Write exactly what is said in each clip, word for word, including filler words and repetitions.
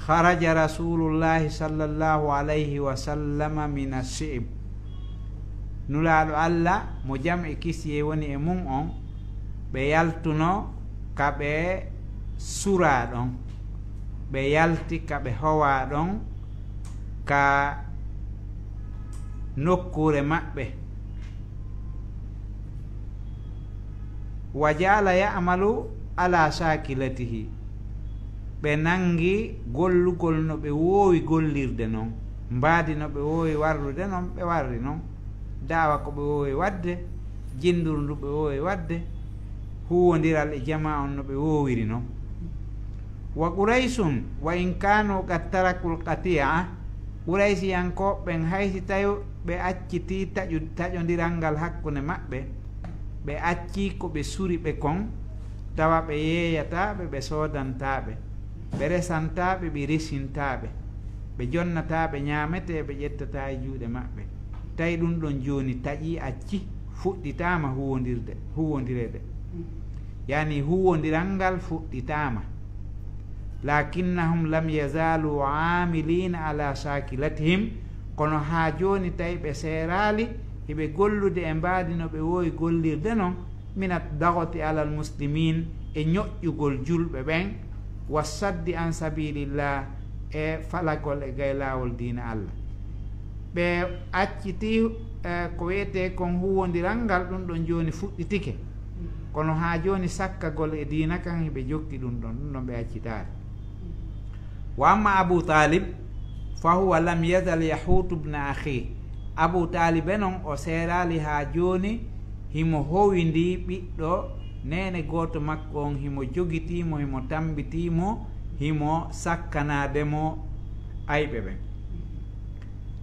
خرج رسول الله صلى الله عليه وسلم من الشعب. Nulaaɗo Alla, mo jam e kisiyee woni e mun on, ɓe yaltuno ka ɓe suraa ɗon. Ɓe yalti ka ɓe howaa ɗon, ka nokkuure maɓɓe. وجعل يعمل على شاكلته. Ɓe nangi gollugol no ɓe woowi gollirde non, mbaadi no ɓe woowi warrude non, ɓe warri non. Da'awa ko ɓe woowi waɗde, jinnduru ndu ɓe woowi waɗde, huuwondiral e jamaa on no ɓe woowiri non. وقريش وإن كانوا قد تركوا القطيعة. Quraysiyankooɓe ɓen, hay si tawi ɓe accitii taƴu-, taƴondiral ngal hakkunde maɓɓe, ɓe accii ko ɓe suri ɓe kon, tawa ɓe yeeyataaɓe, ɓe soodantaaɓe, ɓe resantaaɓe, ɓe resintaaɓe, ɓe jonnataaɓe ñaametee, ɓe ƴettataa e juuɗe maɓɓe. Tawi ɗun ɗon jooni taƴii, acci, fuɗɗitaama huuwondirde, huuwondireede. Yani huuwondiral ngal fuɗɗitaama. لكنهم لم يزالوا عاملين على شاكلتهم. Kono haa jooni tawi ɓe seeraali hiɓe gollude e mbaadi no ɓe woowi gollirde non, من الضغط على المسلمين, e ñoƴƴugol julɓe ɓen, والصد عن سبيل الله, e falagol e gay laawol diina Alla. Ɓe accitii, eh, ko wi'etee kon huuwondiral ngal, ɗun ɗon jooni fuɗɗitike. Kono haa jooni sakkagol e diina kan, hiɓe jokki ɗun ɗon, ɗun ɗon ɓe accitaali. وأما أبو طالب فهو لم يزل يحوط ابن أخيه. Abuu Taalibe non, o seeraali haa jooni, himo howindii ɓiɗɗo neene gooto makko on, himo jogitii mo, himo tambitii mo, himo sakkanaade mo ayɓe ɓen.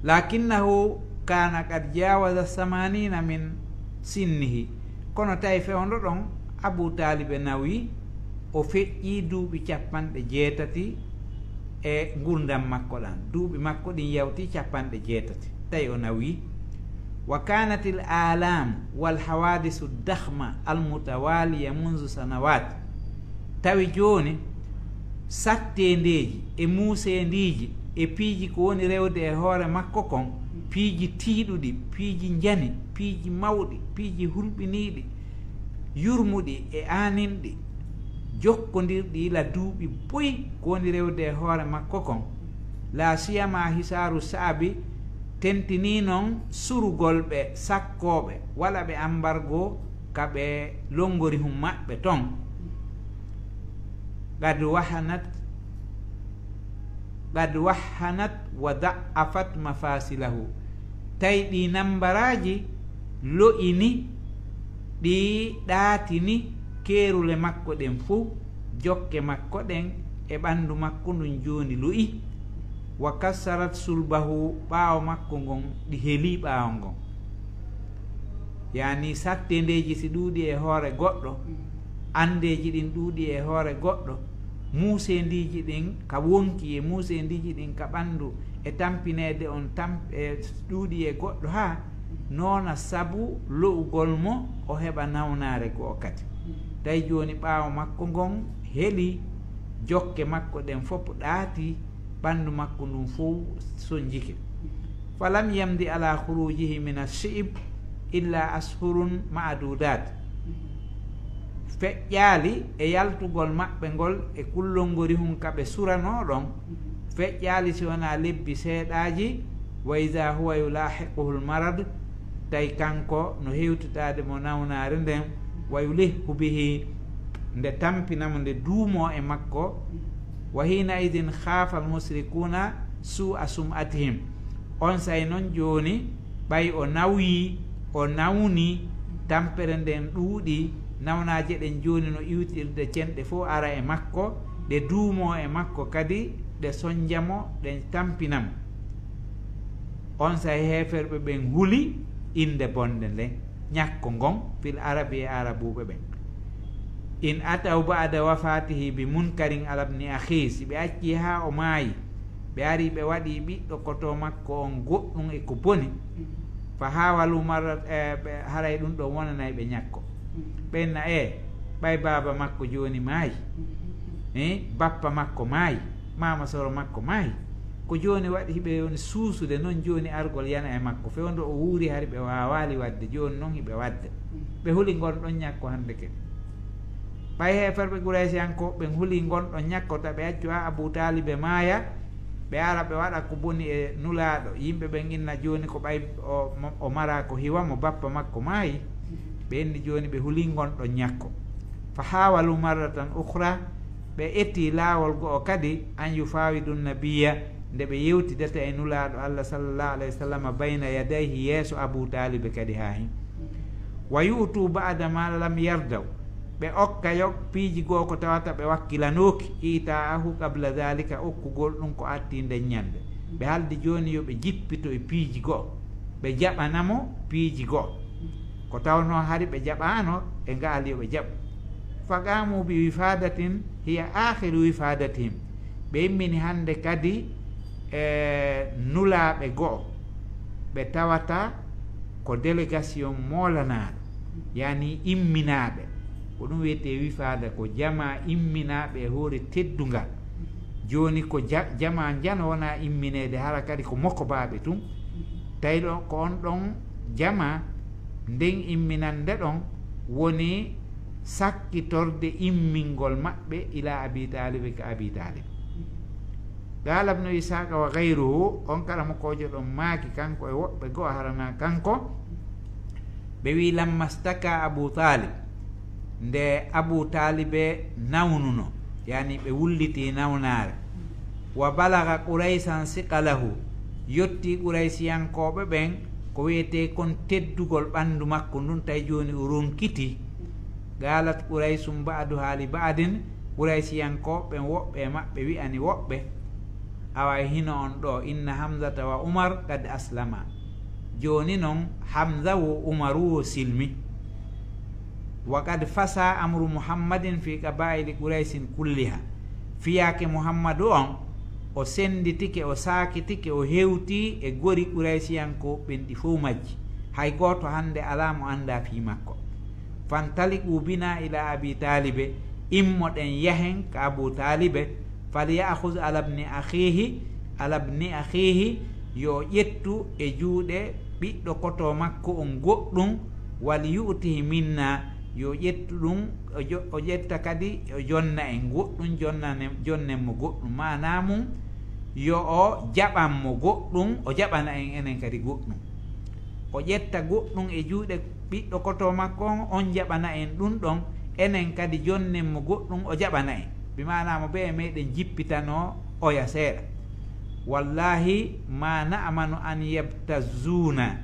لكنه كان قد جاوز الثمانين من سنه. Kono tawi fewndo ɗon, Abuu Taalibe nawi, o feƴƴii duuɓi capanɗe jeetati e ngurndan makko ɗan. Duuɓi makko ɗin yawti capanɗe jeetati. Tawi o nawi. وكانت الآلام والحوادث الضخمة المتوالية منذ سنوات. Tawi jooni, satteendeeji e muuseendiiji e piiji ko woni rewde e hoore makko kon, piiji tiiɗuɗi, piiji njani, piiji mawɗi, piiji hulɓiniiɗi, yurmuɗi e aaninɗi, jokkondirɗi ila duuɓi buy ko woni rewde e hoore makko kon. لا سيما حصار الشعب, tentinii non surugol ɓe sakkooɓe, waɗa ɓe ambargo ka ɓe longorihun maɓɓe ton. قد وهنت، قد وهنت وضعفت مفاصله. Tawi ɗii nambaraaji lo'ini, ɗi ɗaatini keerule makko ɗen fow, jokke makko ɗen e ɓandu makko ndun jooni lo'i. وكسرت صلبه, ɓaawo makko ngon, ɗi helii ɓaawo ngon. Yani, satteendeeji si ɗuuɗi e hoore goɗɗo, anndeeji ɗin ɗuuɗi e hoore goɗɗo, muuseendiiji ɗin ka wonki e muuseendiiji ɗin ka ɓandu e tampineede on tam-, e ɗuuɗi e goɗɗo haa noona sabu lo'ugol mo o heɓa nawnaare go'o kadi. Tawi jooni ɓaawo makko ngon helii, jokke makko ɗen fow ɗaati, ɓandu makko ndun fow sonjike. فلم يمض على خروجه من الشعب إلا أشهر معدودات. Feƴƴaali e yaltugol maɓɓe ngol e kullol ngorihun ka ɓe suranoo ɗon, feƴƴaali si wonaa lebbi seeɗaaji, وإذا هو يلاحقه المرض, tawi kanko no hewtitaade mo nawnaare nden, ويلح به, nde tampina mo, nde duumoo e makko. وحينئذ خاف المشركون سوء سمعتهم. Onsay non jooni, ɓay o nawyii, o nawnii, tampere nden ɗuuɗii, nawnaaje ɗen jooni no iwtirde cenɗe fow ara e makko, ɗe duumoo e makko kadi, ɗe sonja mo, ɗe tampina mo. Onsay heeferɓe ɓen huli innde bonde nden, ñakko ngon, في العرب, e Arabuuɓe ɓen. إن أتوا بعد وفاته بمنكر على ابن أخيه, si ɓe accii haa o maayi, ɓe arii ɓe waɗii ɓiɗɗo koto makko on goɗɗun e ko boni, فحاولوا مرة, e, ɓe, haray ɗun ɗon wonanay ɓe ñakko. Ɓen na, e, ɓay baaba makko jooni maayi, e, bappa makko maayi, Maama soro makko maayi. Ko jooni waɗi hiɓe woni suusude non jooni argol yana e makko. Fewndo o wuuri hari ɓe waawaali waɗde, jooni non hiɓe waɗde. Ɓe huli ngon ɗon ñakko hande ken. Ɓay heeferɓe Quraysiyankooɓe ɓen huli ngon ɗon ñakko, ta ɓe accu haa Abu Taalibe maaya, ɓe ara ɓe waɗa ko boni e Nulaaɗo. Yimɓe ɓen inna jooni ko ɓay o, mo, o mara ko hiwa mo bappa makko maayi. Ɓe inni jooni ɓe huli ngon ɗon ñakko. Fa haawalu marratan ukhra, ɓe eti laawol go'o kadi, an yufaawidu nabiyya, nde ɓe yewtidata e Nulaaɗo Allah sallallahu alayhi wa sallam bayna yadayhi, yeeso Abu Taalibe kadi haa hin. Wa yu'tu ba'da ma lam yardaw, ɓe okka yo piiji goo ko tawata ɓe wakkilanooki, ita'ahu qabla dhalika, okkugol ɗum ko atti nden ñande. Ɓe haldi jooni yo ɓe jippito e piiji goo, ɓe jaɓana mo piiji goo. Ko tawnoo hari ɓe jaɓaano e ngaal yo ɓe jaɓu. Fa qaamu bi wifadatin hiya aakhiru wifadatihim. Ɓe immini hande kadi e nulaaɓe go'o, ɓe tawata ko délégation moolanaaɗo, yani imminaaɓe. Ko ɗum wiyetee wifaada, ko jamaa imminaaɓe e hoore teddungal. Jooni ko ja-, jamaa njano wonaa immineede, hara kadi ko mokobaaɓe tun. Tawi ɗon ko on ɗon jamaa, nden imminande ɗon woni sakkitorde immingol maɓɓe ila Abi Taalib ka Abi Taalib. Qaala Ibnu Isaaqa wa ghayruhu, on karamokoojo ɗon maaki kanko e woɓɓe go'o, harana kanko, ɓe wi'i, lamma staka Abu Taalib, nde Abu Taalibe nawnuno, yani ɓe wulliti nawnaare, wa balaga Quraysan siqalahu, yottii Quraysiyankooɓe ɓen ko wi'etee kon teddugol ɓanndu makko ndun, tawi jooni o ronkitii. Qaalat Quraysun ba'duha li ba'din, Quraysiyankooɓe ɓen woɓɓe e maɓɓe wi'ani woɓɓe, awa e hino on ɗoo, inna Hamzata wa Umar qad aslama. Jooni non Hamza wo Umaru wo silmi. Wa qad fasa amru Muhammadin fi qabaa'ili Quraysin kulliha. Fiyaake Muhammadu on, o senditike, o saakitike, o hewtii e gori Quraysiyankooɓe ɓen ɗi fow majji. Hay gooto hande alaa mo anndaa fii makko. Fantaliqu bina ila Abi Taalibe, immoɗen yahen ka Abu Taalibe, falya'khudh ala ibni akhihi, ala ibni akhihi, yo o ƴettu e juuɗe ɓiɗɗo koto makko on goɗɗum, wal yu'tihi minna, yo o ƴettu ɗum, o jo-, o ƴetta kadi, o jonna en goɗɗum, jonnanen, jonnen mo goɗɗum. Maanaa mum, yo o jaɓan mo goɗɗum, o jaɓana en enen kadi goɗɗum. O ƴetta goɗɗum e juuɗe ɓiɗɗo koto makko on, on jaɓana en ɗum ɗon, enen kadi jonnen mo goɗɗum, o jaɓana en. Bi maanaa mo be e meɗen jippitanoo oya seeɗa. Wallahi, ma na'manu an yabtazzuuna,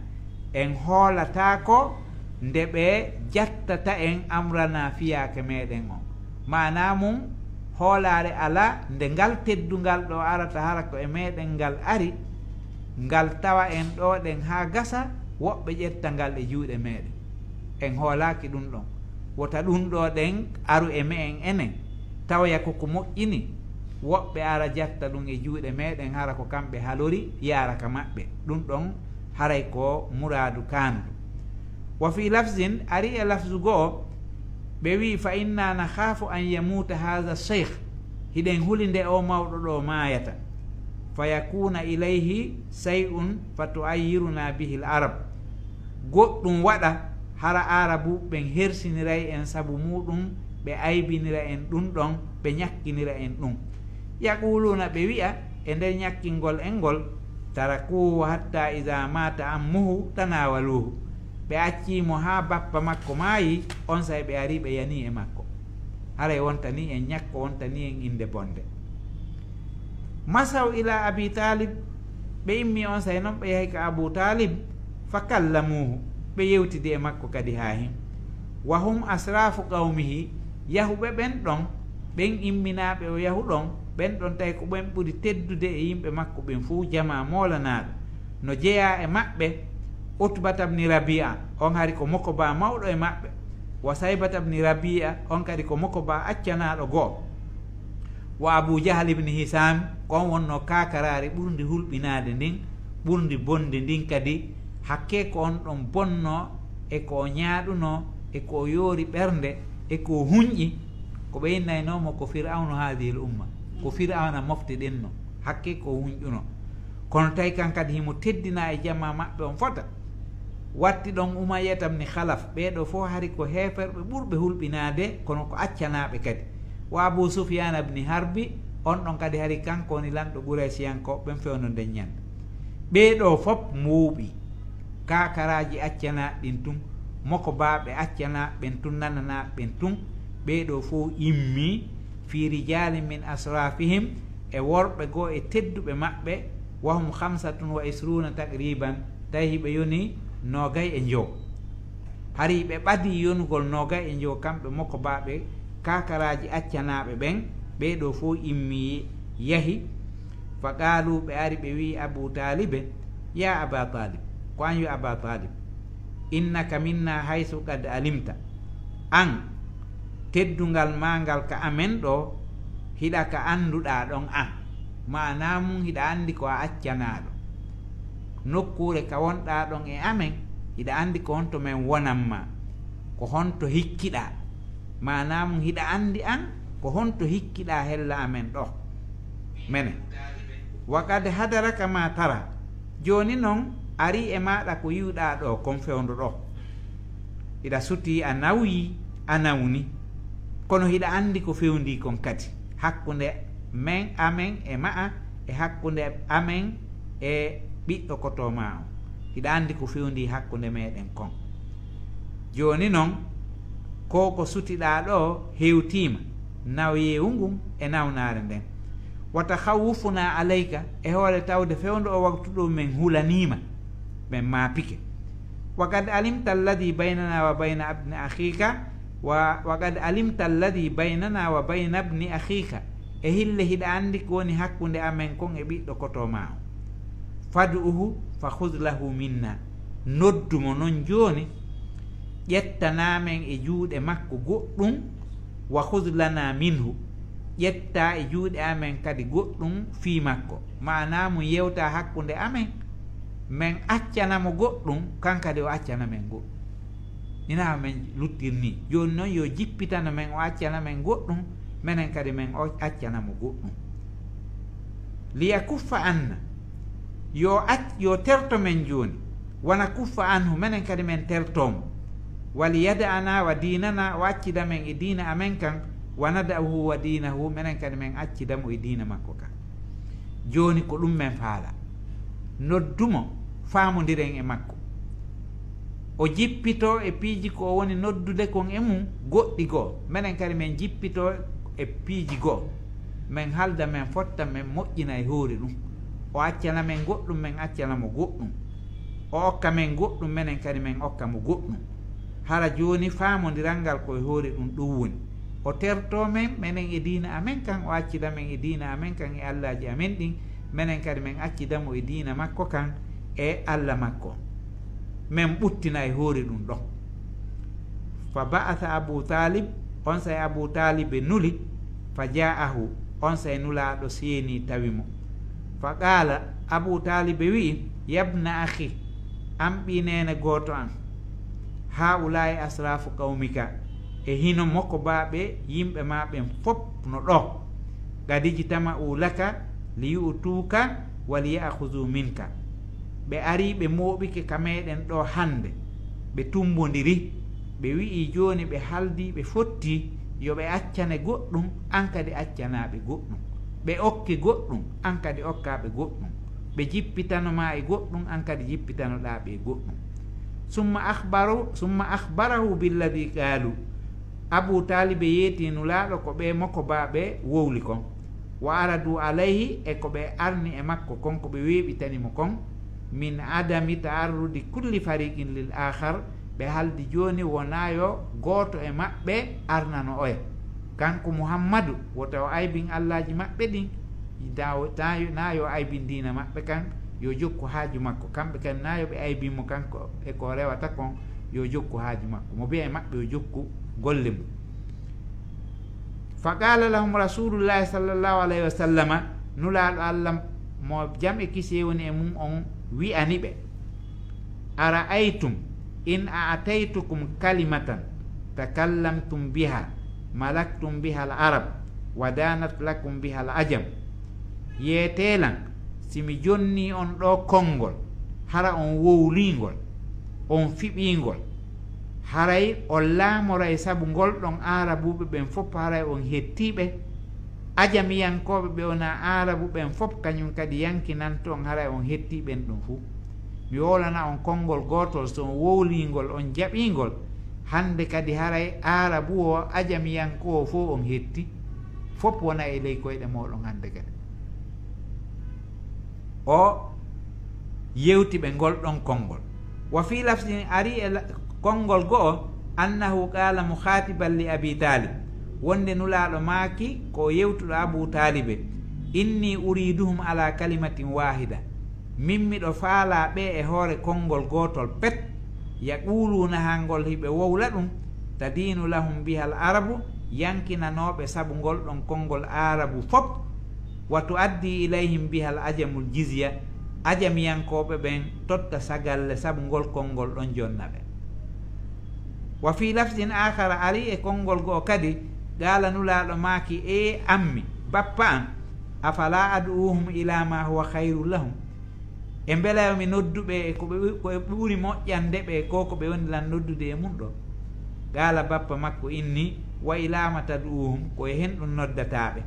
en hoolataako nde ɓe jattata en amrana fiyaake meɗen on. Maanaa mum, hoolaare alaa nde ngal teddungal ɗo arata hara ko e meɗen ngal ari, ngal tawa en ɗo ɗen haa gasa, woɓɓe ƴetta ngal e juuɗe meɗen. En hoolaaki ɗum ɗon. Wota ɗum ɗo ɗen aru e me'en enen, tawoya ko ko moƴƴini, woɓɓe ara jatta ɗum e juuɗe meɗen, hara ko kamɓe halori, yaara ka maɓɓe. Ɗum ɗon haray ko muraadu kaanuɗo. Wa fii lafzin, ari e lafzu go'o, ɓe wi'i, fa inna nakhaafu an yamuuta haadha shaykh, hiɗen huli nde o mawɗo ɗo maayata, fa yakuuna ilayhi shay'un fa tu'ayyiruna bihi al-arab, goɗɗum waɗa, hara Aarabuɓe ɓen hersiniray en sabu muuɗum, ɓe aybinira en ɗum ɗon, ɓe ñakkinira en ɗum. Yaquluuna, ɓe wi'a, e nder ñakkingol en ngol, tarakuuhu hatta iza maata ammuhu tanaawaluuhu. Ɓe accii mo haa bappa makko maayi, onsay ɓe arii ɓe yanii e makko. Haray wontanii en ñakko, wontanii en innde bonde. Masaw ila Abi Taalib, ɓe immii onsay non ɓe yahi ka Abu Taalib, fa kallamuuhu, ɓe yewtidi e makko kadi haa hin. Wa hum asraafu qawmihi, yahuɓe ɓen ɗon, ɓen imminaaɓe o yahu ɗon, ɓen ɗon tawi ko ɓen ɓuri teddude e yimɓe makko ɓen fow, jamaa moolanaaɗo. No jeyaa e maɓɓe Utbata bni Rabi'a, on hari ko mokobaa mawɗo e maɓɓe, wa Saybata bni Rabi'a, on kadi ko mokobaa accanaaɗo go'o, wa Abu Jahal ibni Hisam, ko on wonnoo kaakaraari ɓurndi hulɓinaade ndin, ɓurndi bonde ndin kadi, hakkee ko on ɗon bonnoo, e ko o ñaaɗunoo, e ko o yoori ɓernde, e ko o hunƴi, ko ɓe innaynoo mo ko Fir'awnu haadihil umma. Ko Fir'awna moftiɗen no, hakke ko hunƴuno. Kono tawi kan kadi himo teddina e jamaa maɓɓe on fota. Watti ɗon Umayyata bni Khalaf, ɓee ɗoo fow hari ko heeferɓe ɓurɓe hulɓinaade, kono ko accanaaɓe kadi. Wa Abu Sufyaana bni Harbi, on ɗon kadi hari kanko woni lanɗo Quraysiyankooɓe ɓen fewndo nden ɲande. Ɓee ɗoo fop mooɓi. Kaakaraaji accanaaɗi ɗin tun, mokobaaɓe accanaaɓe ɓen tun, nananaaɓe ɓen tun, ɓee ɗoo fow immii, fii rijaalin min asraafihim, e worɓe goo e tedduɓe maɓɓe, wa hum khamsatun wa isruuna taqriiban, tawi hiɓe yoni noogay e njowo. Hari ɓe ɓadii yonugol noogay e njowo, kamɓe mokobaaɓe kaakaraaji accanaaɓe ɓen, ɓee ɗoo fow immii yahi. Fa qaaluu, ɓe ari ɓe wi'i Abuu Taalibe, yaa Abaa Taalib, ko an yo Abaa Taalib, innaka minnaa haysu qad alimta, an, teddungal maa ngal ka amen ɗoo, hiɗa ka annduɗaa ɗon an, maanaa mun hiɗa anndi ko a accanaaɗo. Nokkuure ka wonɗaa ɗon e amen, hiɗa anndi ko honto men wonan maa, ko honto hikkiɗaa. Maanaa mun, hiɗa anndi an ko honto hikkiɗaa hella amen ɗoo. Menen. Wa qad hadaraka ma tara. Jooni non, arii e maaɗa ko yi'uɗaa ɗoo kon fewndo ɗoo. Hiɗa sutii, a nawyii, a nawnii. Kono hiɗa anndi ko fewndii kon kadi. Hakkunde men, amen e ma'a, e hakkunde amen e ɓiɗɗo koto maa on. Hiɗa anndi ko fewndii hakkunde meɗen kon. Jooni non, ko ko sutiɗaa ɗoo hewtiima, nawyeewu ngun e nawnaare nden. Wa takhawwufunaa alayka, e hoore tawde fewndo oo waqtu ɗoo men hulanii ma, men maapike. Wa qad alimta alladhi baynanaa wa bayna ibni akhiika, wa, wa qad alimta alladhi baynanaa wa bayna ibni akhiika, e hille hiɗa anndi ko woni hakkunde amen kon e ɓiɗɗo koto maa on. Fad'uhu fa khudh lahu minna. Noddu mo non jooni, ƴettanaa men e juuɗe makko goɗɗun, wa khudh lana minhu, ƴettaa e juuɗe amen kadi goɗɗun fii makko. Maanaa mun, yewtaa hakkunde amen, men accana mo goɗɗun, kan kadi o accana men goɗɗun. Hinaa men luttir nii. Jooni non, yo jippitano men, o accana men goɗɗun, menen kadi men o accana mo goɗɗun. Liyakuffa anna, yo ac-, yo terto men jooni. Wa nakuffa anhu, menen kadi men tertoo mo. Wa liyada'anaa wa diinanaa, o accida men e diina amen kan. Wa nada'ahu wa diinahu, menen kadi men accida mo e diina makko kan. Jooni ko ɗun men faalaa. Noddu mo, faamondiren e makko. O jippitoo e piiji ko o woni noddude kon e mun goɗɗi goo. Menen kadi men jippitoo e piiji goo. Men halda, men fotta, men moƴƴina e hoore ɗun. O accana men goɗɗun, men accana mo goɗɗun. O okka men goɗɗun, menen kadi men okka mo goɗɗun. Hara jooni faamondiral ngal ko e hoore ɗun ɗun woni. O tertoo men, menen e diina amen kan, o accida men e diina amen kan e allaaji amen ɗin, menen kadi men accida mo e diina makko kan e Alla makko. Men ɓuttina e hoore ɗun ɗon. Fa ba'atha Abu Taalib, onsay Abu Taalibe nuli, fa jaa'ahu, onsay Nulaaɗo seenii tawi mo. Fa qaala, Abu Taalibe wi'i, yabna akhi, an ɓii neene gooto an, haa'ulaa'i asraafu qawmika, e hino mokobaaɓe yimɓe maa ɓen fow no ɗoo. Qad ijtama'u laka li yu'tuuka wa li ya'khudhu minka. Ɓe arii, ɓe mooɓike ka meɗen ɗoo hande, ɓe tumbondiri, ɓe wi'i jooni ɓe haldii, ɓe fottii, yo ɓe accane goɗɗun, an kadi accanaa ɓe goɗɗun. Ɓe okke goɗɗun, an kadi okkaa ɓe goɗɗun. Ɓe jippitano maa e goɗɗun, an kadi jippitanoɗaa ɓe e goɗɗun. Summa akhbaru-, summa akhbarahu billadhi qaalu. Abu Taalibe yeetii Nulaaɗo ko ɓee mokobaaɓe wowli kon. Wa aradu alayhi, e ko ɓe arni e makko kon, ko ɓe weeɓitani mo kon, min adami ta'arrudi kulli fariqin lil aakhar, ɓe haldi jooni wonaa yo gooto e maɓɓe arnano oya. Kanko Muhammadu, wota o aybin allaaji maɓɓe ɗin, naa o, naa yo, naa yo aybin diina maɓɓe kan, yo jokku haaju makko. Kamɓe kan, naa yo ɓe aybin mo kanko e ko o rewata kon, yo jokku haaju makko. Mo bi'a e maɓɓe, yo jokku golle mun. Fa qaala lahum Rasuulullaahi sallallaahu alayhi wa sallama, Nulaaɗo Alla mo jam e kisiyee woni e mun on wi'ani ɓe, ara'aytum in a'taytukum kalimatan takallamtum biha malaktum biha al-arab, ودانت لكم بها العجم. Yeetee lan, si mi jonnii on ɗoo konngol, hara on wowlii ngol, on fiɓii ngol, haray on laamoray sabu ngol ɗon Aarabuuɓe ɓen fof, haray on hettii ɓe. Ajamiyankooɓe ɓe wonaa Aarabu ɓen fof, kañum kadi yankinanto on, haray on hettii ɓen ɗum fuu. Mi wowlana on konngol gootol, so on wowlii ngol, on jaɓii ngol, hannde kadi haray Aarabu o, Ajamiyankoo o fof on hetti, fof wona e ley koyɗe mooɗon hannde kadi. O yewti ɓe ngol ɗon konngol. وفي لفظ, ari e la-, konngol go'o, أنه قال مخاطبا لأبي طالب, wonde Nulaaɗo maaki ko o yewtuɗo Abuu Taalibe, إني أريدهم على كلمة واحدة, min miɗo faalaa ɓe e hoore konngol gootol pet, يقولونها, ngol hiɓe wowla ɗum, تدين لهم بها العرب, yankinanooɓe sabu ngol ɗon konngol Aarabu fof, وتؤدي إليهم بها العجم الجزية, Ajamiyankooɓe ɓen totta sagalle sabu ngol konngol ɗon jonna ɓe. وفي لفظ آخر, ari e konngol go'o kadi, قال, Nulaaɗo maaki, ee ammi, bappa an, أفلا أدعوهم إلى ما هو خير لهم, e mbela yo mi noddu ɓe e ko ɓe, ko ɓe ɓuri moƴƴande ɓe ko ko ɓe woni lan noddude e mun ɗoo? قال, bappa makko inni, وإلى ما تدعوهم, ko e hen ɗum noddataa ɓe?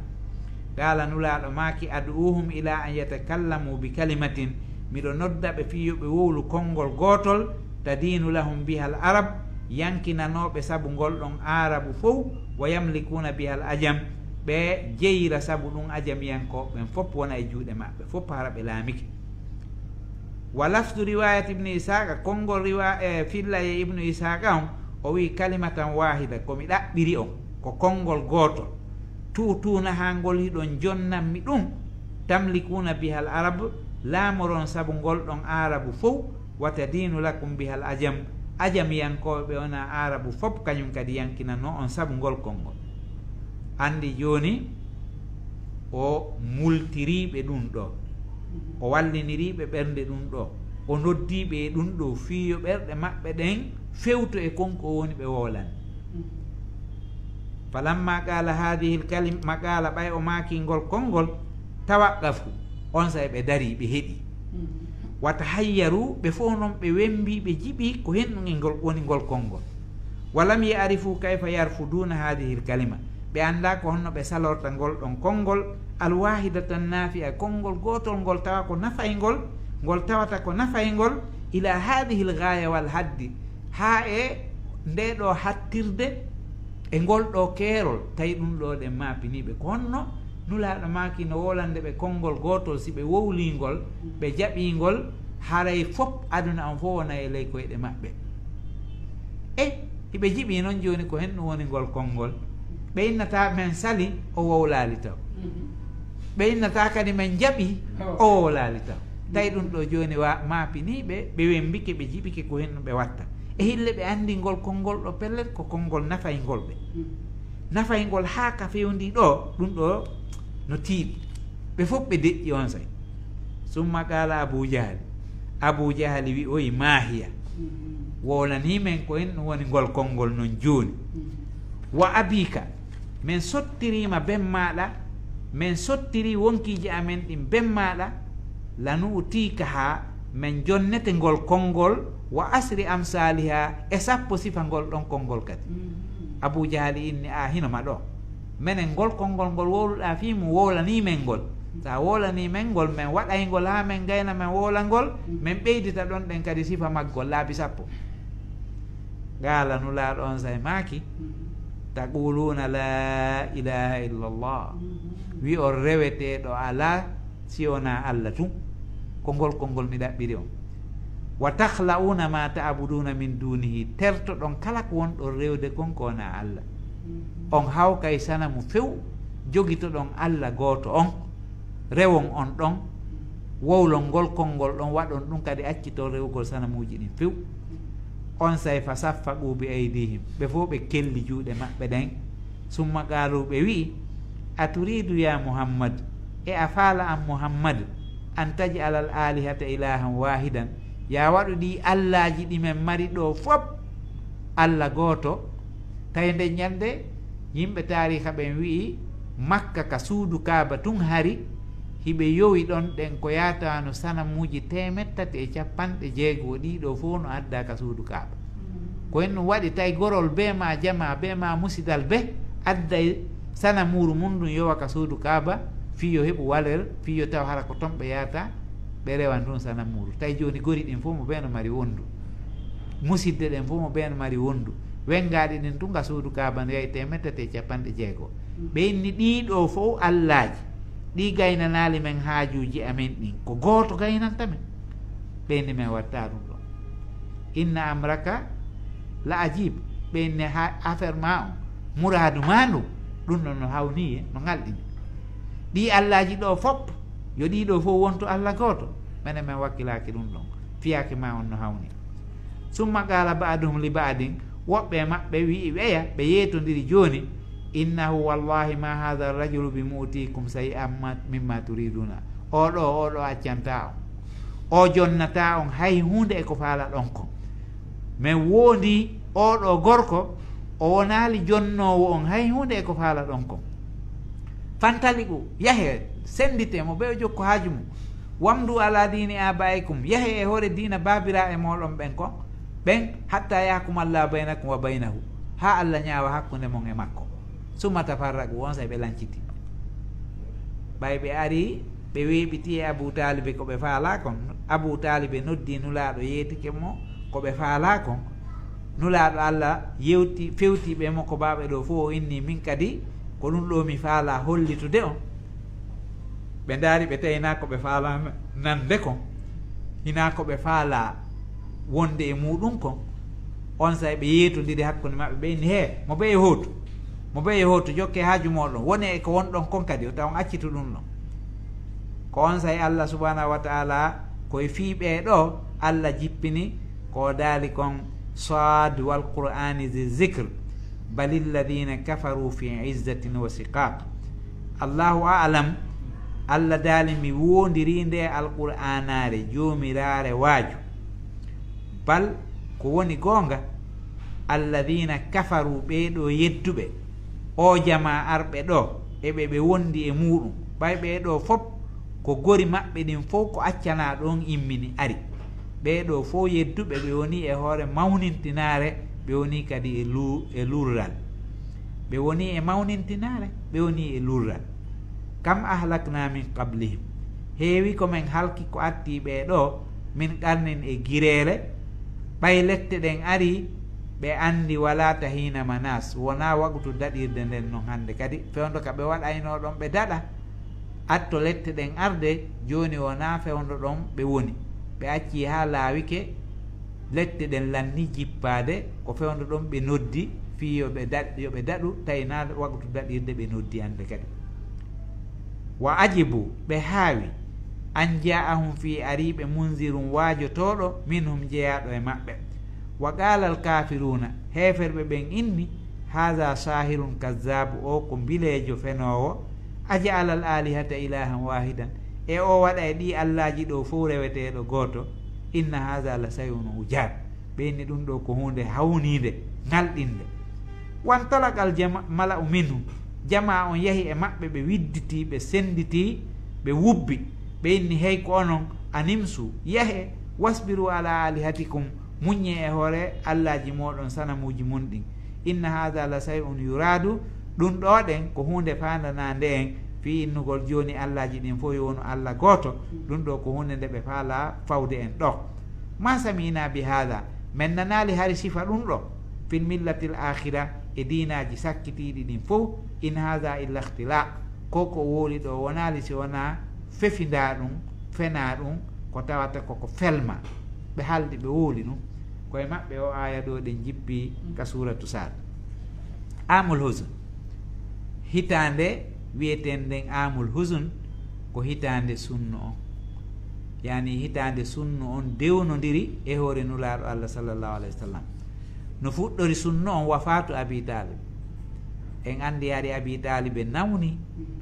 قال, Nulaaɗo maaki, أدعوهم إلى أن يتكلموا بكلمة, miɗo nodda ɓe fii yo ɓe wowlu konngol gootol, تدين لهم بها العرب, yankinanooɓe sabu ngol ɗon Aarabu fow, ويملكون بها العجم, ɓe jeyira sabu ɗum Ajamiyankooɓe ɓen fof wona e juuɗe maɓɓe, fof hara ɓe laamike. ولفظ رواية ابن إسحاق, konngol riwa-, e, fillay e Ibnu Isaaqa on, o wi'i, كلمة واحدة, ko mi ɗaɓɓiri on, ko konngol gootol, تؤتونها, ngol hiɗon jonnammi ɗum, تملكون بها العرب, laamoron sabu ngol ɗon Aarabu fow, وتدين لكم بها العجم, Ajamiyankooɓe ɓe wonaa Aarabu fof, kañum kadi yankinanoo on sabu ngol konngol. Anndi jooni, o multirii ɓe ɗum ɗoo, o wallinirii ɓe ɓernde ɗum ɗoo, o noddii ɓe e ɗum ɗoo, fii yo ɓerɗe maɓɓe ɗen fewto e kon ko woni ɓe wowlani. فلما قال هذه الكلمة, قال, ɓay o maakii ngol konngol, توقفوا, onsay ɓe darii, ɓe heɗii. وتحيروا, ɓe fow non ɓe wembii, ɓe jiɓii ko hen ɗum e ngol woni ngol konngol. ولم يعرفوا كيف يرفضون هذه الكلمة, ɓe anndaa ko honno ɓe salorta ngol ɗon konngol, الواحدة النافعة, konngol gootol ngol tawa ko nafayngol, ngol tawata ko nafayngol, إلى هذه الغاية والحد, haa e ndee ɗoo hattirde, e ngol ɗoo keerol, tawi ɗum ɗoo ɗen maapinii ɓe. Ko honno Nulaaɗo maaki no wowlande ɓe konngol gootol, si ɓe wowlii ngol, ɓe jaɓii ngol, haray fof aduna on fof wona e ley koyɗe maɓɓe. E, hiɓe jiɓii non jooni ko hen ɗum woni ngol konngol. Ɓe innataa men sali, o wowlaali taw. Ɓe innataa kadi men jaɓii, o wowlaali taw. Tawi ɗum ɗoo jooni wa-, maapinii ɓe, ɓe wembike, ɓe jiɓike ko hen ɗum ɓe watta. E hille ɓe anndi ngol konngol ɗoo pellet ko konngol nafayngol ɓe. Nafayngol haa ka fewndii ɗoo, ɗum ɗoo no tiiɗi. Ɓe fof ɓe deƴƴi onsay. ثم قال أبو جهل. Abuu Jahali wi'oyi, ما هي. Wowlanii men ko en ɗum woni ngol konngol non jooni. وأبيك, men sottirii ma ben maaɗa, men sottirii wonkiiji amen ɗin ben maaɗa, لنؤتيكها, men jonnete ngol konngol, وعشر أمثالها, e sappo sifa ngol ɗon konngol kadi. Abuu Jahali inni, a hino ma ɗoo. Menen ngol konngol ngol wowluɗaa fii mum, wowlanii men ngol. So a wowlanii men ngol, men waɗay ngol haa men gayna, men wowla ngol, men ɓeydita ɗon ɗen kadi sifa maggol laabi sappo. Qaala, Nulaaɗo on say maaki, تقولون لا إله إلا الله. Wi'on reweteeɗo alaa si wonaa Alla tun. Ko ngol konngol mi ɗaɓɓiri on. وتخلعون ما تعبدون من دونه. Tertoɗon kala ko wonɗon rewde kon ko wonaa Alla. On hawkay sanamu few, jogitoɗon Alla gooto on. Rewon on ɗon, wowlon ngol konngol ɗon, waɗon ɗum kadi, acciton rewugol sanamuuji ɗin few. Onsay فصفقوا بأيديهم, ɓe fow ɓe kelli juuɗe maɓɓe ɗen. ثم قالوا, ɓe wi'i, أتريد يا محمد, e a faala an Muhammad, أن تجعل الآلهة إلها واحدا, yo a waɗu ɗii allaaji ɗi men mari ɗoo fop Alla gooto? Tawi nden ñannde, yimɓe taariika ɓen wi'i, Makka ka suudu Kaaba tun hari, hiɓe yowi ɗon ɗen ko yaataano sanamuuji teemeɗɗe tati e capanɗe jeego, ɗii ɗoo fow no addaa ka suudu Kaaba. Ko en ɗum waɗi tawi gorol bee maa jamaa bee maa musidal bee adday sanamuuru mun ɗum yowa ka suudu Kaaba, fii yo heɓu waleur, fii yo taw hara ko ton ɓe yaata, ɓe rewan ɗum sanamuuru. Tawi jooni gori ɗin fow mo bee no mari wondu. Musidde ɗen fow mo bee no mari wondu. Wengaaɗi ɗin tun ka suudu Kaaba no yahi teemeɗɗe tati e capanɗe jeego. Ɓe inni ɗii ɗoo fow allaaji, ɗii gaynanaali men haajuuji amen ɗin. Ko gooto gaynanta men. Ɓe inni men watta ɗum ɗon. Inna amraka la ajib. Ɓe inni ha affaire maa on, muraadu maa ndu, ɗum ɗon no hawnii e no ŋalɗini. Ɗii allaaji ɗoo fop, yo ɗii ɗoo fow wontu Alla gooto. Menen men wakkilaaki ɗum ɗon. Fiyaake maa on no hawnii. Summa qaala ba'duhum li ba'din, woɓɓe e maɓɓe wi'i ɓeya, ɓe yeetondiri jooni, innahu wallahi ma hadha rajulu bi mu'tikum shay'an ma-, mimma turiduna. Oo ɗoo, oo ɗoo accantaa on. O jonnataa on hay huunde e ko faalaɗon kon. Men woondii oo ɗoo gorko, o wonaali jonnoowo on hay huunde e ko faalaɗon kon. Fantaliqu, yahee, sennditee mo, ɓe o jokku haaju mum. Wamdu ala diini abaikum, yahee e hoore diina baabiraaɓe mooɗon ɓen kon, ɓen, hatta yahkuma Allah baynakum wa baynahu, haa Allah ñaawa hakkunde mon e makko. Summa tafarraqu, onsay ɓe lanciti. Ɓay ɓe arii, ɓe weeɓitii e Abu Taalibi ko ɓe faalaa kon. Abu Taalibi noddii Nulaaɗo, yeetike mo ko ɓe faalaa kon. Nulaaɗo Alla yewti, fewti ɓe mo ko baaɓe ɗoo fow, o inni, min kadi, ko ɗum ɗoo mi faalaa hollitude on. Ɓe ndaari, ɓe tawi hinaa ko ɓe faalaa nande kon, hinaa ko ɓe faalaa wonde e muuɗum kon. Onsay ɓe yeetondiri hakkunde maɓɓe, ɓe inni, hee, mo bee e hootu, mo bee e hootu, jokkee haaju mooɗon, wonee e ko wonɗon kon kadi, yo taw on accitu ɗum ɗon. Ko onsay Alla subhanahu wa ta'ala, ko e fii ɓee ɗoo, Alla jippini ko o daali kon, Saad wal Qur'aani zi zikr, balil ladina kafaru fi izzatin wa siqaq. Allahu a'lam, Alla daali, mi woondirii nde Alqur'aanaare, joomiraare waaju. Bal, ko woni goonga, alladina kafaru, ɓee ɗoo yedduɓe, oo jamaa arɓe ɗoo, e ɓe ɓe wondi e muuɗum, ɓay ɓee ɗoo fop, ko gori maɓɓe ɗin fow ko accanaa ɗon immini ari. Ɓee ɗoo fow yedduɓe, ɓe woni e hoore mawnintinaare, ɓe woni kadi e lu-, e lurral. Ɓe woni e mawnintinaare, ɓe woni e lurral. Kam ahlakna min qablihim. Heewi ko men halki ko attii ɓee ɗoo, min qarnin e gireele, ɓay lette ɗen arii, ɓe anndi walaa tahiina manas, wonaa waqutu daɗirde nden non hannde kadi, fewndo ka ɓe waɗaynoo ɗon ɓe daɗa, atto lette ɗen arde, jooni wonaa fewndo ɗon ɓe woni. Ɓe accii haa laawike, lette ɗen lanni jippaade, ko fewndo ɗon ɓe noddi, fii yo ɓe daɗ-, yo ɓe daɗu, tawi naa waqutu daɗirde ɓe noddi hannde kadi. Wa ajibu, ɓe haawi, an jaa'ahum, fii arii ɓe, munzirun, waajotooɗo, minhum, jeyaaɗo e maɓɓe. Wa qaala al kaafiruuna, heeferɓe ɓen inni, haadha saahirun kazzaabu, oo ko mbileejo fenoowo, aja'ala al aalihata ilaahan waahidan, e o waɗa e ɗii allaaji ɗoo fow reweteeɗo gooto, inna haadha la shay'un ujaab. Ɓe inni ɗum ɗoo ko huunde hawniinde, ŋalɗinnde. Wantalaqa al jama-, mala'u minhum, jamaa on yahi e maɓɓe, ɓe widditii, ɓe sennditii, ɓe wubbi. Ɓe inni, hey ko onon, animsu, yahe, wasbiru ala alihatikum, muññee e hoore allaaji mooɗon sanamuuji mun ɗin. Inna haadha la shay'un yuraadu, ɗum ɗoo ɗen ko huunde faandanaande en fii innugol jooni allaaji ɗin fow yo wonu Alla gooto, ɗum ɗoo ko huunde nde ɓe faalaa fawde en ɗoo. Ma sami'na bi haadha, men nanaali hari sifa ɗum ɗoo, fil millatil aakhira, e diinaaji sakkitiiɗi ɗin fow, in haadha illa ikhtilaa, ko ko wowli ɗoo wonaali si wonaa fefindaa ɗum, fenaa ɗum, ko tawata ko ko felma. Ɓe haldi, ɓe wowli ɗum. Ko e maɓɓe o aaya ɗoo ɗen jippi ka suuratu Saad. Aamul Huzn. Hitaande wi'eteende nden Aamul Huzn ko hitaande sunnu on. Yani hitaande sunnu on dewnondiri e hoore Nulaaɗo Alla sallallahu alayhi wa sallam. No fuɗɗori sunnu on wafaatu Abi Taalib. En anndi hari Abi Taalib e nawni,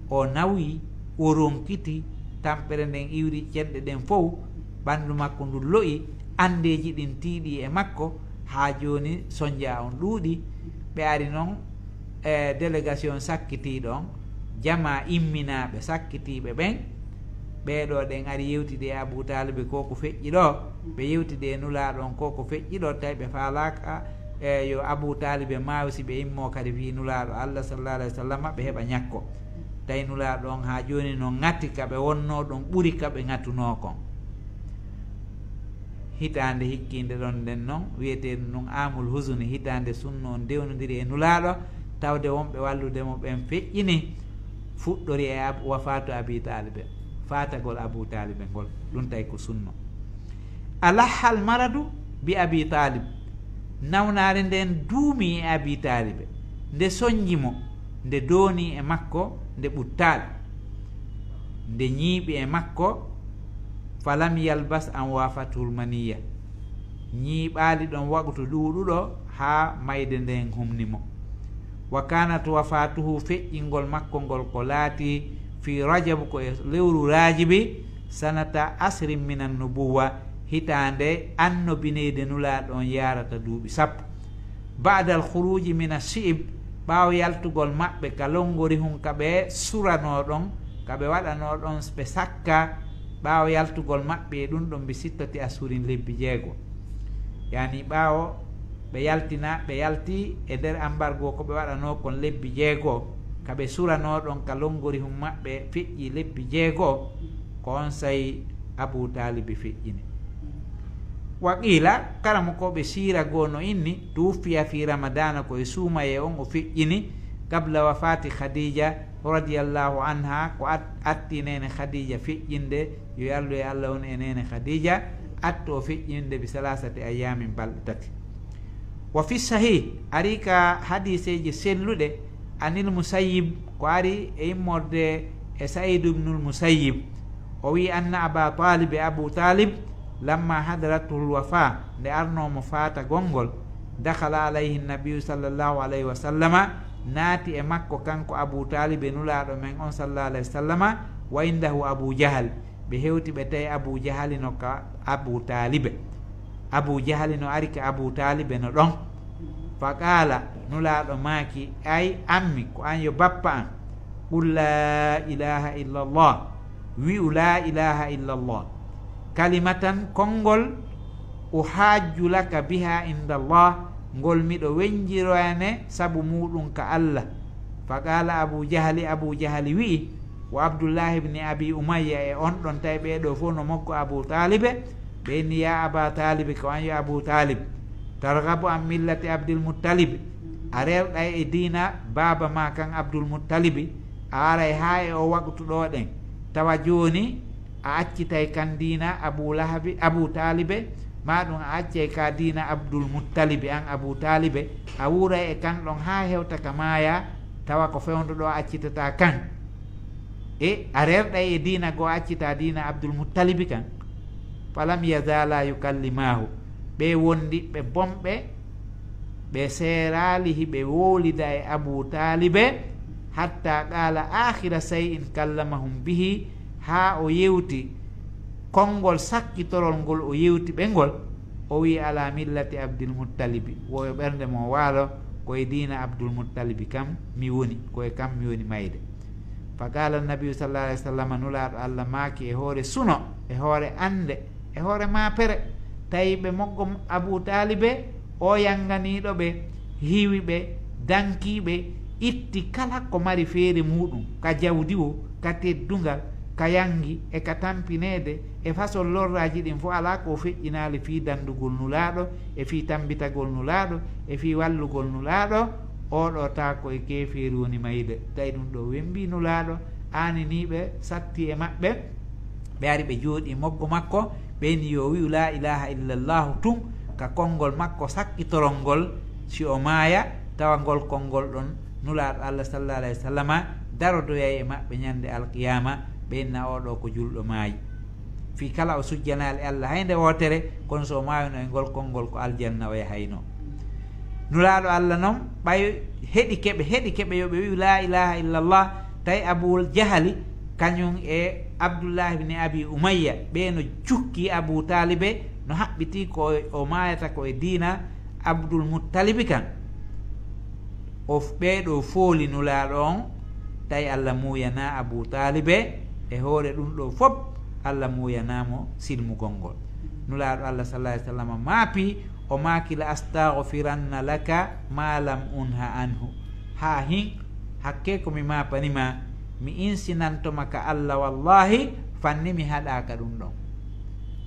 o nawi, o ronkiti, tampere nden iwri cenɗe ɗen fow, ɓanndu makko ndun lo'i, anndeeji ɗin tiiɗi e makko, haa jooni sonja on ɗuuɗi. Ɓe ari non, e délégation sakkitiiɗo on, jamaa imminaaɓe, sakkitiiɓe ɓen, ɓee ɗoo ɗen ari yewtidi e Abuu Taalibi ko ko feƴƴi ɗoo, ɓe yewtidi e Nulaaɗo on ko ko feƴƴi ɗoo, tawi ɓe faalaaka, e, yo Abuu Taalibi maayu, si ɓe immoo kadi fii Nulaaɗo Allah, sallallaahu alayhi wa sallam, ɓe heɓa ñakko. Tawi Nulaaɗo on haa jooni no ŋati ka ɓe wonnoo ɗon, ɓuri ka ɓe ŋatunoo kon. Hitaande hikkiinde ɗon nden non, wi'eteendu ndun Aamul Huzuni, hitaande sunno on dewnondiri e Nulaaɗo, tawde wonɓe wallude mo ɓen feƴƴini fuɗɗori e ab-, wafaatu Abii Taalib, faatagol Abuu Taalib ngol, ɗun tawi ko sunno. Alahal maradu bi Abii Taalib, nawnaare nden duumi e Abii Taalib, nde sonji mo, nde dooni e makko, nde ɓuttaali, nde ñiiɓi e makko, falam yalbas an waafatuhul maniyya. Ñiiɓaali ɗon waqtu ɗuuɗuɗo haa mayde nden humni mo. Wa kanat wafaatuhu, feƴƴingol makko ngol ko laati fii Rajab, ko e lewru Raajibi, sanata asrin minan nubuwwa, hitaande annobineede Nulaaɗo on yaarata duuɓi sappo. Ba'dal khuruuji mina shi'ib, ɓaawo yaltugol maɓɓe ka longorihun ka ɓe suranoo ɗon, ka ɓe waɗanoo ɗon ɓe sakka, ɓaawo yaltugol maɓɓe e ɗun ɗon bi sittati ashurin, lebbi jeego. Yani ɓaawo ɓe yaltina, ɓe yalti e nder ambargo ko ɓe waɗanoo kon lebbi jeego, ka ɓe suranoo ɗon ka longorihun maɓɓe feƴƴi lebbi jeego, ko on say Abuu Taalibi feƴƴini. Wa qiila, karamokooɓe siira goo no inni, tuwuffiya fii Ramadaana, ko e suumayee on o feƴƴini, qabla wafaati Khadiija radiyallaahu anhaa, ko at-, atti neene Khadiija feƴƴinde, yo yallu e Alla won e neene Khadiija, atto o feƴƴinde bi salaasati ayyaamin, balɗe tati. Wa fi sahih, ari ka hadiiseeje selluɗe, anil Musayyib, ko ari e immorde e Sa'iid ibnul Musayyib, o wi'i, anna Abaa Taalib, e Abuu Taalib, lamma hadaratuhul wafaa, nde arnoo mo faatagol ngol, dakhala alayhi nabiyyu sallallahu alayhi wa sallama, naati e makko kanko Abuu Taalib e Nulaaɗo men on sallallahu alayhi wa sallama, wa indahu Abuu Jahal, ɓe hewti ɓe tawi Abuu Jahali no ka Abuu Taalibe. Abuu Jahali no ari ka Abuu Taalibe no ɗon. Fa qaala, Nulaaɗo maaki, ay ammi, ko an yo bappa an, qul laa ilaaha illallah, wi'u laa ilaaha illallah, kalimatan, konngol, uhaajju laka biha indallah, ngol miɗo wenjirane sabu muuɗum ka Alla. Fa qaala Abuu Jahali, Abuu Jahali wi'i, wa Abdullaahi ibni Abii Umayya e on ɗon, tawi ɓee ɗoo fow no mokko Abuu Taalibe, ɓe inni, yaa Abaa Taalibi, ko an yo Abuu Taalib, targhabu an millati Abdil Muttalibi, a rerɗay e diina baaba maa kan Abdul Muttalibi, a aray haa e oo waqtu ɗoo ɗen, tawa jooni a accitay kan diina Abuu Lahabi, Abuu Taalibe, maa ɗum a accay ka diina Abdul Muttalibi, an Abuu Taalibe, a wuuray e kan ɗon haa hewta ka maayaa, tawa ko fewndo ɗoo accitataa kan. E a rerɗay e diina goo, a accitaa diina Abdul Muttalibi kan. Falam yazaalaa yukallimaahu. Ɓe wondi ɓe bonɓe, ɓe seeraali hiɓe wowlida e Abuu Taalibe, hatta qaala aakhira shay'in kallamahum bihi, haa o yewti konngol sakkitorol ngol o yewti ɓe ngol, o wi'i, "Alaa millati Abdil Muttalibi." Wo yo ɓernde mon waalo, ko e diina Abdul Muttalibi kam mi woni, ko e kam mi woni mayde. Fa qaala Nabiyyu sallallahu alayhi wa sallam, Nulaaɗo Alla maaki e hoore suno, e hoore annde, e hoore maapere, tawi ɓe moggo Abuu Taalibe, o yanganiiɗo ɓe, hiwi ɓe, dankii ɓe, itti kala ko mari feere muuɗum, ka jawdi woo, ka teddungal, ka yangi, e ka tampineede, e façon lorraaji ɗin fof, alaa ko o feƴƴinaali fii dandugol Nulaaɗo, e fii tambitagol Nulaaɗo, e fii wallugol Nulaaɗo. Oo ɗoo taa ko e keefeeri woni mayde, tawi ɗum ɗoo wembii Nulaaɗo, aaninii ɓe, satti e maɓɓe. Ɓe ari ɓe jooɗii moggo makko, ɓe inni yo wi'u laa ilaaha illallaahu tun ka konngol makko sakkitorol ngol, si o maaya, tawa ngol konngol ɗon Nulaaɗo Alla sallallaahu alayhi wa sallama darodoyay e maɓɓe ñande alqiyaama, ɓe inna oo ɗoo ko julɗo maayi. Fii kala o sujjanaali Alla hay nde wootere, kono so o maayuno e ngol konngol ko aljanna o yahayno. Nulaaɗo Alla non, ɓay heɗike ɓe, heɗike ɓe yo ɓe wi'u laa ilaaha illallah, tawi Abuu Jahali, kañum e Abdullaahi ibn Abii Umayya, ɓee no jukki Abuu Taalibe, no haɓɓitii ko o maayata ko e diina Abdul Muttalibi kan. O f-, ɓee ɗoo fooli Nulaaɗo on, Tawi Alla muuyanaa Abuu Taalibe e hoore ɗun ɗoo fow, Alla muuyanaa mo silmugol ngol. Nulaaɗo Alla, sallallaahu alayhi wa sallam, maapii, o maaki: "La astaghfiranna laka ma lam unha anhu." Haa hin, hakkee ko mi maapani ma, mi insinanto ma ka Alla, wallaahi, fanni mi haɗaaka ɗun ɗon.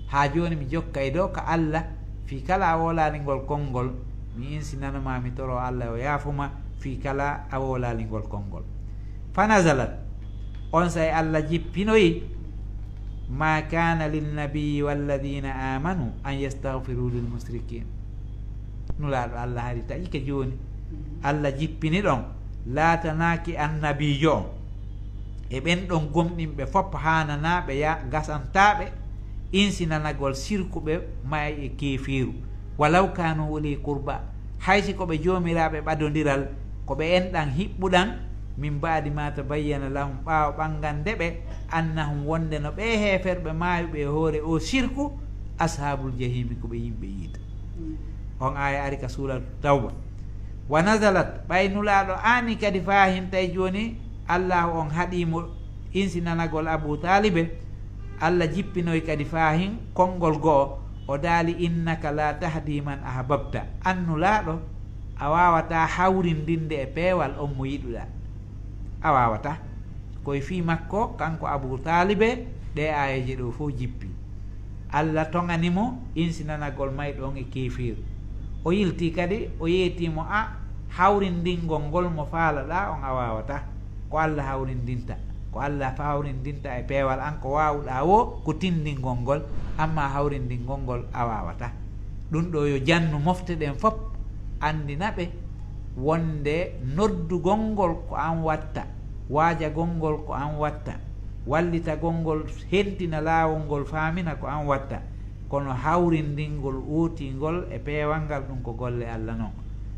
Haa jooni mi jokkay dow ka Alla, fii kala a woolaali ngol konngol, mi insinano ma, mi toroo Alla yo yaafo ma, fii kala a woolaali ngol konngol. Fa nazalat, onsay Alla jippinoyi: "Ma kana linnabiyyi walladhina amanu an yastaghfiru lil mushrikin." Nulaaɗo Alla hari taƴike jooni. Alla jippini ɗon, laatanaaki annabiijo on e ɓen ɗon gomɗinɓe fow haananaa ɓe, ya-, gasantaa ɓe insinanagol sirkuɓe maayɓe e keefeeru, walaw kanu uli qurba, hay si ko ɓe joomiraaɓe ɓadondiral, ko ɓe enɗan hiɓɓuɗan, min ba'di ma tabayyana lahum, ɓaawo ɓangande ɓe, annahum, wonde no ɓee heeferɓe maayuɓe e hoore oo sirku, ashaabul jahiimi, ko ɓe yimɓe yiite. Mm. On aaya ari ka Suuratu Tawba. Wa nazalat, ɓay Nulaaɗo aani kadi faa hin, tawi jooni Allaahu on haɗii mo insinanagol Abuu Taalibe, Alla jippinoy kadi faa hin konngol go'o, o daali: "Innaka la tahdi man ahbabta." An Nulaaɗo, a waawataa hawrindinde e peewal on mo yiɗuɗaa. A waawataa. Ko e fii makko, kanko Abuu Taalibe, ɗee aayeeje ɗoo fow jippii. Alla toŋani mo insinanagol mayɗo on e keefeeru. O yiltii kadi, o yeetii mo, a, hawrindingol ngol mo faalaɗaa on a waawataa. Ko Alla hawrindinta. Ko Alla fa hawrindinta e peewal an, ko waawuɗaa woo ko tindingol ngol, ammaa hawrindingol ngol a waawataa. Ɗun ɗoo yo jannu mofte ɗen fow anndina ɓe wonde noddugol ngol ko an watta, waajagol ngol ko an watta, wallitagol ngol, hentina laawol ngol, faamina ko an watta, kono hawrindingol, ootingol e peewal ngal, ɗun ko golle Alla non.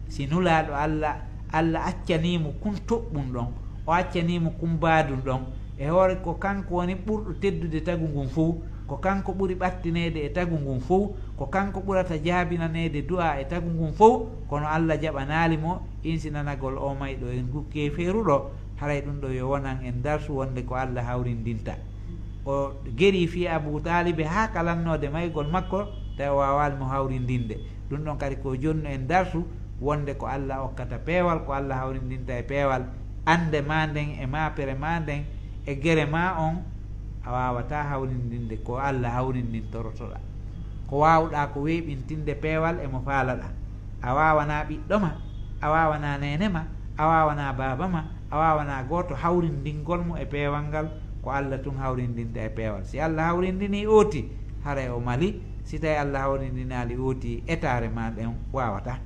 Si Nulaaɗo Alla, Alla accanii mo kun toɓɓun ɗon, o accanii mo kun baadun ɗon, e hoore ko kanko woni ɓurɗo teddude tagu ngun fow, ko kanko ɓuri ɓattineede e tagu ngun fow, ko kanko ɓurata jaabinaneede du'aa e tagu ngun fow, kono Alla jaɓanaali mo insinanagol oo mayɗo e ngu keefeeru ɗoo, haray ɗun ɗoo yo wonan en darsu wonde ko Alla hawrindinta. O gerii fii Abuu Taalibe haa ka lannoode maygol makko, tawi o waawaali mo hawrindinde. Ɗun ɗon kadi ko jonnu en darsu wonde ko Alla okkata peewal, ko Alla hawrindinta e peewal. Annde maa nden e maapere maa nden e gere maa on, a waawataa hawrindinde ko Alla hawrindintorotoɗaa. Ko waawuɗaa ko weeɓintinde peewal e mo faalaɗaa. A waawanaa ɓiɗɗo maa, a waawanaa neene maa, a waawanaa baaba maa, a waawanaa gooto hawrindingol mo e peewal ngal, ko Alla tun hawrindinta e peewal. Si Alla hawrindinii ooti, haray o mali. Si tawii Alla hawrindinaali ooti, etaare maa ɗen waawataa.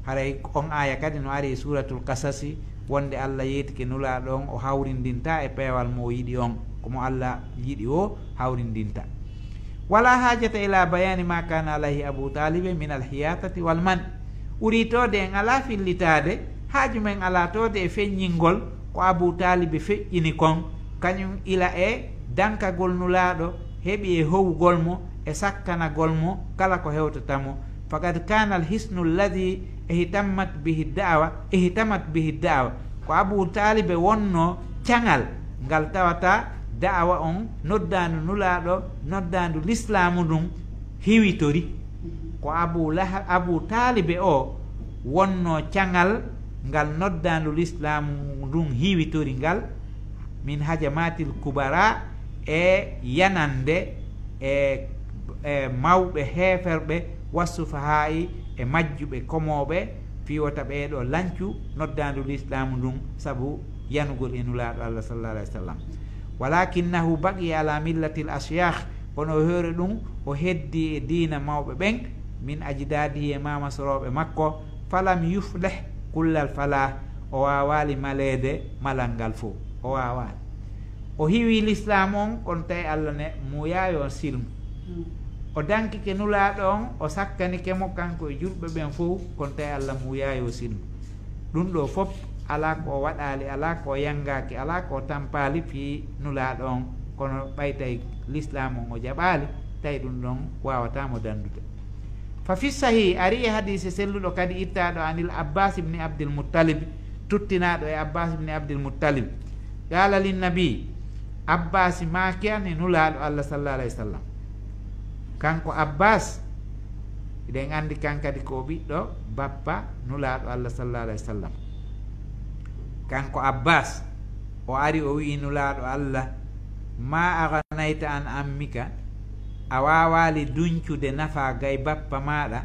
Haray on aaya kadi no ari e Suuratul Qasasi, wonde Alla yeetike Nulaaɗo on, o hawrindintaa e peewal mo o yiɗi on. Ko mo Alla yiɗi o hawrindinta. Wala haajata ila bayaani ma kaana alayhi Abu Taalib min alhiyaatati wal man. Ɓurii toode en alaa fillitaade, haaju men alaa toode e feññingol ko Abu Taalib feƴƴini kon, kañun ila e dankagol Nulaaɗo, heɓi e howugol mo, e sakkanagol mo kala ko hewtata mo. Faqad kaana alhisnu alladhi ihtammat bihi da'wa, ihtammat bihi da'wa. Ko Abu Taalibe wonnoo caŋal ngal tawata da'awa on, noddaandu Nulaaɗo, noddaandu Lislaamu ndun hiwitori. Ko Abu Laha-, Abu Taalibe o wonnoo caŋal ngal noddaandu Lislaamu ndun hiwitori ngal, min hajamaatil kubara, e yanande e, e mawɓe heeferɓe, wassufahaa'i, e majjuɓe komooɓe, fii wota ɓee ɗoo lancu noddaandu Lislaamu ndun sabu yanugol e Nulaaɗo Allah sallallahu alaihi wasallam. Walakinnahu baqiya ala millatil ashyakh, kono o hoore ɗun o heddii e diina mawɓe ɓen, min ajdaadihi, e maamasorooɓe makko, falam yuflih kullal falah, o waawaali maleede malal ngal fow, o waawaali. O hiwii Lislaamu on, kono tawi Allah ne muuyaali on silmu. Mm. O dankike Nulaaɗo on, o sakkanike mo kanko e julɓe ɓen fow, kono tawi Allah muuyaali o silmu. Ɗun ɗoo fow, alaa ko o waɗaali, alaa ko o yangaaki, alaa ko o tampaali fii Nulaaɗo on, kono ɓay tawi Lislaamu on o jaɓaali, tawi ɗun ɗon waawataa mo dandude. Fa fi sahih, ari e hadiise selluɗo kadi ittaaɗo anil Abbaas ibni Abdil Muttalib, tuttinaaɗo e Abbaas ibn Abdil Muttalib. Qaala linnabi, Abbaasi maaki an e Nulaaɗo Allah sallallahu alayhi wa sallam. Kanko Abbaas, hiɗen anndi kan kadi ko o ɓiɗɗo bappa Nulaaɗo Allah sallallahu alayhi wa sallam. Kanko Abbaas, o ari o wi'i Nulaaɗo Allah, "Ma aghnayta an ammika, a waawaali duncude nafaa gay bappa maaɗa,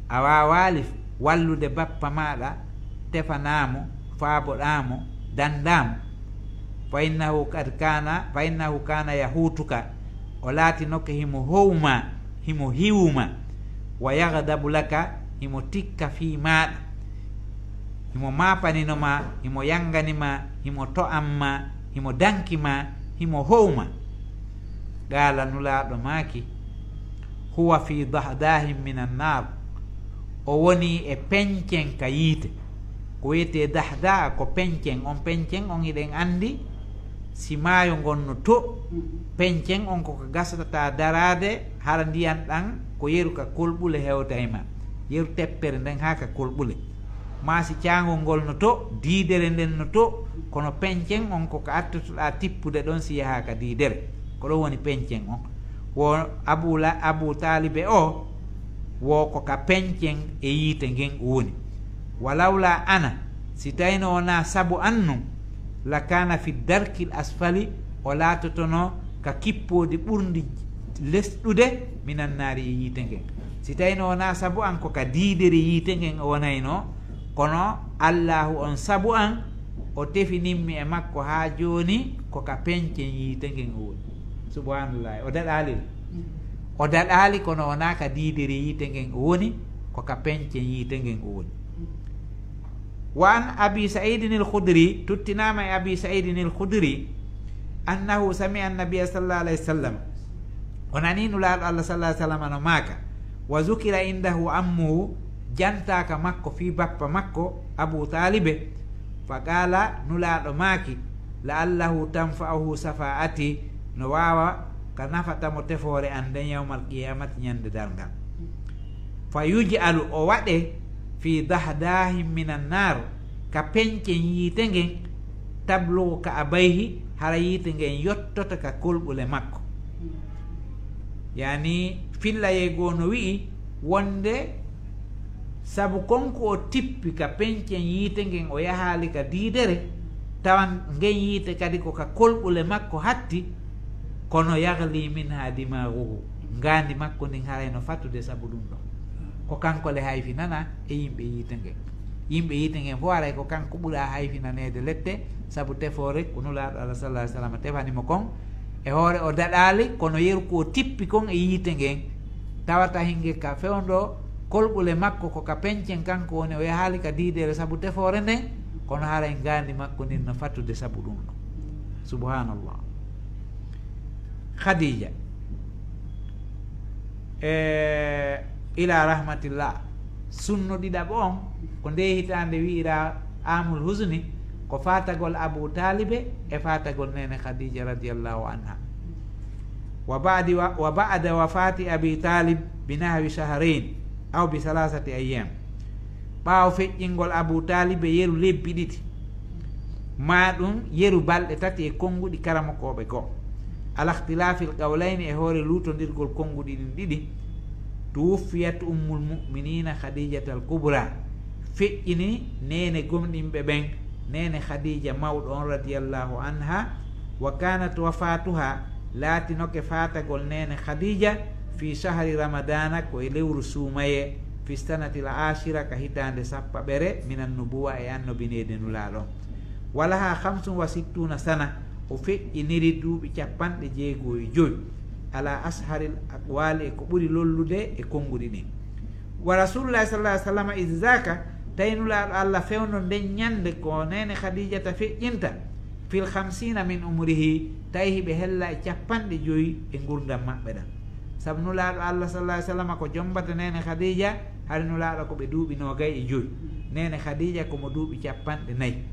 a waawaali wallude bappa maaɗa, tefanaa mo, faaboɗaa mo, danndaa mo. Fa innahu qad kaana, fa innahu kaana yahuutuka, o laatinoke himo howma, himo hiwuma, wa yaghdabu laka, himo tikka fii maaɗa, himo maapanino ma, himo yangani ma, himo to'an ma, himo danki ma, himo howma." Qaala, Nulaaɗo maaki, "Huwa fi dahdahin minan naar." O woni e pencen ka yiite. Ko wi'etee dahda ko pencen on. Pencen on hiɗen anndi si maayo ngon no to, pencen on ko ka gasata daraade, hara ndiyan ɗan ko yeru ka kolɓule hewtay ma. Yeru teppere nden haa ka kolɓule. Maa si caangol ngol no to, diidere nden no to, kono pencen on ko ka attotoɗaa tippude ɗon si yahaa ka diidere. Ko ɗon woni pencen on. Wo Abu La-, Abu Taalibe o, wo ko ka pencen e yiite ngen o woni. Walawla ana, si tawino wonaa sabu an nun, la kaana fi darkil asfali, o laatotono ka kippoodi ɓurndi lesɗude minan naari e yiite ngen. Si tawino wonaa sabu an ko ka diidere yiite ngen o wonayno, kono Allaahu on sabu an, o tefinimmi e makko haa jooni ko ka pencen yiite ngen o woni. Subhaanallahi, o daɗaali. O daɗaali, kono wonaa ka diidere yiite ngen o woni, ko ka pencen yiite ngen o woni. Wa an Abi Sa'idin al-Khudri, tuttinaama e Abi Sa'idin al-Khudri, annahu sami'a an-nabiyya sallallahu alayhi wa sallam, o nanii Nulaaɗo Allah sallallahu alayhi wa sallam no maaka, wa zukira indahu ammuhu, jantaaka makko fii bappa makko Abu Taalibe, fa qaala, Nulaaɗo maaki, la'allahu tanfa'uhu shafa'ati, no waawa ka nafata mo tefoore an nden yawmal qiyaamati ñande darngal. Fa yuj'alu, o waɗe, fi dahdahin minan naar, ka pencen yiite ngen, tablugu ka'abayhi, hara yiite ngen yottoto ka kolɓule makko. Yani, fillayee goo no wi'i wonde sabu kon ko o tippi ka pencen yiite ngen, o yahaali ka diidere, tawan ngen yiite kadi ko ka kolɓule makko hatti, kono yaghli minha dimaghuhu, ngaandi makko ndin haray no fatude sabu ɗum ɗon. Ko kanko le hayfinana e yimɓe yiite ngen. Yimɓe yiite ngen fof haray ko kanko ɓura hayfinaneede lette, sabu tefoore ko Nulaaɗo Allah sallallahu alaihi wasallam tefani mo kon. E hoore o daɗaali, kono yeru ko o tippi kon e yiite ngen, tawata hinge ka fewndo kolɓule makko ko ka pencen kanko woni, o yahaali ka diidere sabu tefoore nden, kono haray ngaandi makko ndin no fatude sabu ɗum ɗon. Subhanallah. Khadija, e, ila rahmatillah. Sunno ɗiɗaɓo on, ko nde hitaande wi'ira Amul Huzni, ko faatagol Abu Talibe e faatagol Neene Khadija radiyallahu anha. Wa ba'di wa, wa ba'da wafati Abi Talib bi nahwi shahrayn aw bi thalathati ayyam. Ɓaawo feƴƴingol Abu Talibe yeru lebbi ɗiɗi, maa ɗum yeru balɗe tati e konnguɗi karamokooɓe goo. Ala ikhtilafil qawlayni, e hoore luutondirgol konnguɗi ɗin ɗiɗi, tuwuffiyat Ummul Mu'miniina Khadijatal Kubra, feƴƴini neene gomɗinɓe ɓen, neene Khadija mawɗo on radiyallahu anha, wa kanat wafatuha, laatinoke faatagol neene Khadija, fi shahri Ramadana, ko e lewru suumayee, fi sanatil ashira, ka hitaande sappaɓere, minan nubuwa, e annobineede Nulaaɗo on. Walaha khamsun wa sittuna sana, o feƴƴiniri duuɓi cappanɗe jeego e joy, ala asharil aqwali, e ko ɓuri lollude e konnguɗi ɗin. Wa Rasulullahi sallallahu alaihi wasallam iz zaka, tawi Nulaaɗo Allah fewndo nden ñande ko neene Khadijata feƴƴinta, fil khamsina min umrihi, tawi hiɓe hella e cappanɗe joy e ngurndan maɓɓe ɗan. Sabu Nulaaɗo Allah sallallahu alaihi wasallam ko jombata neene Khadija, hari Nulaaɗo ko ɓe duuɓi noogay e joy. Neene Khadija ko mo duuɓi cappanɗe nayi.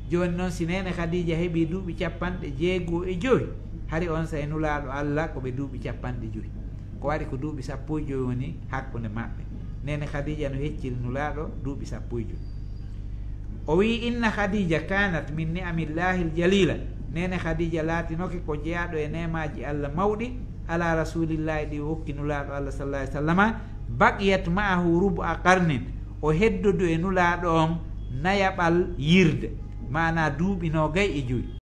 Jooni non, si neene Khadija heɓi duuɓi cappanɗe jeego e joy, hari on saa'i Nulaaɗo Allah ko ɓe duuɓi cappanɗe joy. Ko waɗi ko duuɓi sappo e joy woni hakkunde maɓɓe. Neene Khadija no hecciri Nulaaɗo duuɓi sappo e joy. O wi'i, inna Khadija kanat min ni'amillahi aljalila. Neene Khadija laatinoke ko jeyaaɗo e neemaaji Allah mawɗi, ala rasulillahi, ɗi o hokki Nulaaɗo Allah sallallahu alaihi wasallama, baqiyat ma'ahu rubu'a qarnin, o heddodu e Nulaaɗo on nayaɓal yirde, maanaa duuɓi noogay e jowi.